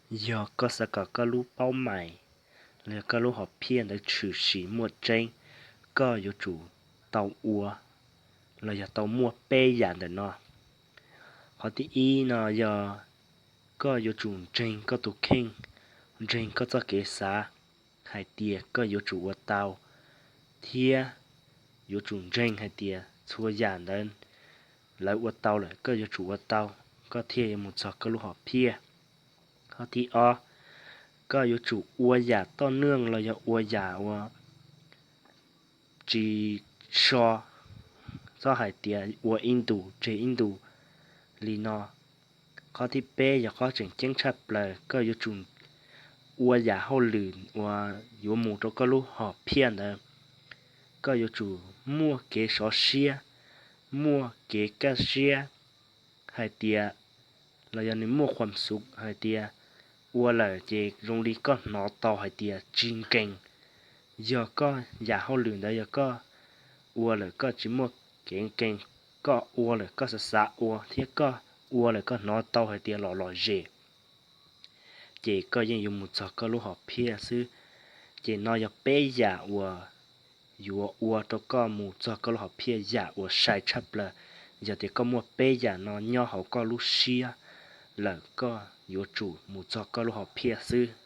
Yog koj xav kom koj lub paub mais los yog koj lub hom phiaj ntawd tshwm sim muaj tseeb, koj yuav tsum tau ua los yog tau muaj peb yam ntawm no. Qhov thib ib no yog koj yuav tsum ntseeg koj tus kheej, ntseeg koj txoj kev xav hais tias koj yuav tsum ua tau, thiab yuav tsum ntseeg hais tias txhua yam ntawd lawv ua tau lawm koj yuav tsum ua tau, koj thiaj yuav mus txog koj lub hom phiaj. Qhov thib ob, koj yuav tsum ua yam toj nuaj los yog ua yam uas tsis so, txhob hais tias ua ib ntus tseg ib ntus li no. Qhov thib peb yog qhov tseem ceeb tshaj plaws, koj yuav tsum ua yam hauj lwm uas yuav mus rau koj lub hom phiaj ntawd. Koj yuav tsum muaj kev sov siab, muaj kev kaj siab hais tias, los yog nws muaj khuam xuv hais tias ua lawm ces zoo li koj hnov tau hais tias tsis nkees. Yog koj yam hauj lwm ntawd yog koj ua lawm koj tsis muaj kev nkees, koj ua lawm koj xav xav ua thiab koj ua lawm koj hnov tau hais tias los lom zem, ces koj yeej yuav mus txog koj lub hom phiaj xwb. Ces no yog peb yam uas yuav ua rau koj mus txog koj lub hom phiaj yam uas sai tshaj plaws. Yog tias koj muaj peb yam no nyob hauv koj lub siab lawm koj yuav tsum mus txog koj lub hom phiaj xwb.